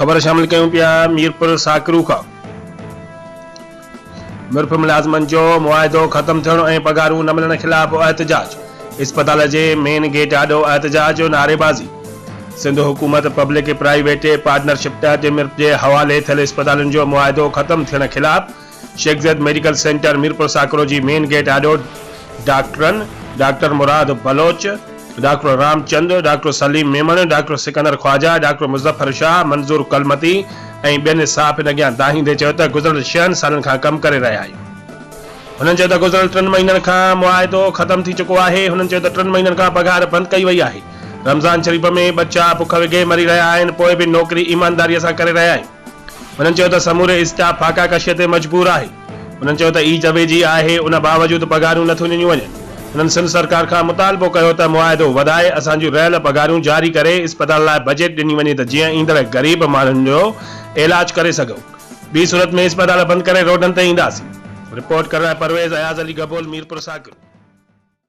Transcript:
خبر شامل ڪيون پيا ميرپور ساڪرو کان ميرپور ملازمن جو معاهدو ختم ٿيڻ ۽ پگهارون نه ملڻ خلاف احتجاج، اسپتال جي مين گيٽ آڏو احتجاج، نعريبازي. سنڌ حڪومت پبلڪ پرائيويٽ پارٽنرشپ تحت ميرپور جي حوالي ٿيل اسپتالن جو معاهدو ختم ٿيڻ خلاف Sheikh Zayed medical centre Mirpur Sakro جي مين گيٽ آڏو ڊاڪٽرن doctor Murad Baloch, doctor Ram Chand, doctor Saleem Memon, doctor Sikandar Khawaja, doctor Muzaffar Shah, Manzoor Kalmati ۽ ٻين صحافين اڳيان دانهيندي چيو ته گذريل ڇهن سالن کان ڪم ڪري رهيا آهيون. هنن چيو ته گذريل ٽن مهينن کان معاهدو ختم ٿي چڪو آهي. هنن چيو ته ٽن مهينن کان پگهار بند ڪئي وئي آهي. رمضان شريف ۾ ٻچا بک وگهي مري رهيا آهن پوء به نوڪري ايمانداري سان ڪري رهيا آهيون. هنن چيو ته سموري اسٽاف فاقا ڪشي تي مجبور آهي. هنن چيو ته عيد ويجهي آهي ان باوجود پگهارون نٿيون ڏنيون وڃن. هنن سنڌ سرڪار کان مطالبو ڪيو ته معاهدو وڌائي اسان جون رهيل پگهارون جاري ڪري اسپتال لاء بجيٽ ڏني وڃي ته جيئن ايندڙ غريب ماڻهن جو علاج ڪري سگهون. ٻي صورت ۾ اسپتال بند ڪري روڊن تي اينداسين. رپورٽ ڪرڻ لاء پرويز اياز علي گبول ميرپور ساڪرو.